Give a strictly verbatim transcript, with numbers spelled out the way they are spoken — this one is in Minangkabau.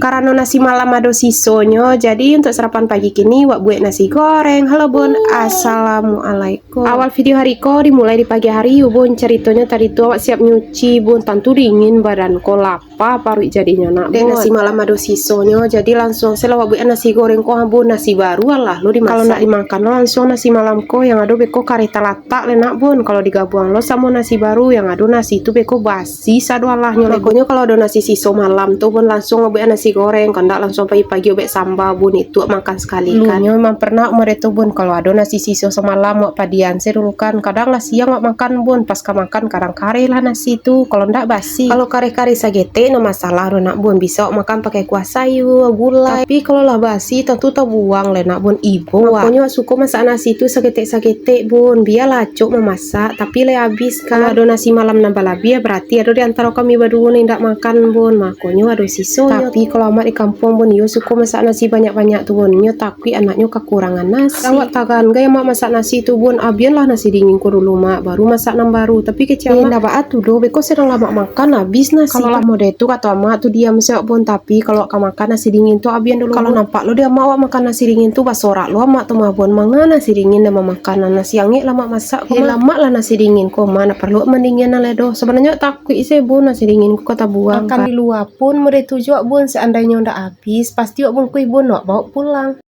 Karano nasi malam ado sisonyo, jadi untuk sarapan pagi kini, wak buek nasi goreng. Halo, Bun. Assalamualaikum. Awal video hari ko dimulai di pagi hari, Bun. Caritonyo tadi tu awak siap nyuci, Bun. Tantu dingin badan ko, lapa paruik jadinyo nak, Bun. Dek nasi malam ado sisonyo, jadi langsuang se lah wak buek nasi goreng ko, Bun. Nasi baru alah lo dimasak. Kalau nak dimakan lo langsuang nasi malam ko, yang ado beko kareh talatak le nak, Bun. Kalau digabuang lo samo nasi baru, yang ado nasi tu beko basi. Sado alahnyo. Makonyo kalau ado nasi siso malam tu, Bun, langsuang obuek nasi goreng, kandak langsuang pagi-pagi obuek samba, Bun, itu makan sakali kan. Dulunyo memang pernah umah tu, Bun, kalau ado nasi siso samalam, wak padian se dulu kan, kadang lah siang wak makan, Bun, pas ka makan kadang kareh lah nasi tu, kalau ndak basi. Kalau kareh-kareh saketek, ndak masalah doh nak, Bun, bisa wak makan pakai kuah sayur, gulai. Tapi kalau lah basi, tantu tabuang le nak, Bun, ibo wak. Makonyo wak suko masak nasi tu saketek-saketek, Bun, bialah acok mamasak, tapi lai abih kan. Kalau ado nasi malam nan balabiah, berarti ado di antaro kami baduo ni indak makan, Bun, makonyo ado sisonyo. Tapi kalau amak di kampuang, Bun, iyo suko masak nasi banyak-banyak tu, Bun, inyo takuik anaknyo kakurangan nasi. Kadang wak tagan gai amak masak nasi tu, Bun, abianlah nasi dingin ko dulu, Mak, baru masak nan baru. Tapi kecek amak, ndak baa tu doh, beko sadang lah amak makan, abih nasi. Kalau lah model tu, kato amak tu, diam se wak, Bun, tapi kalau wak ka makan nasi dingin tu, abian dulu, Bun. Kalau nampak lo di amak wak makan nasi dingin tu, basorak lo amak tu mah, Bun, manga nasi dingin nan mamakan, nasi angek lah amak masak ko mah. Lamak lah nasi dingin ko mah, ndak paralu mandinginan lai doh. Sabananyo takuik se, Bun, nasi dingin ko ka tabuang kan. Makan di lua pun model tu juo, Bun, seandainyo ndak abih, pasti wak bungkuih, Bun, wak baok pulang.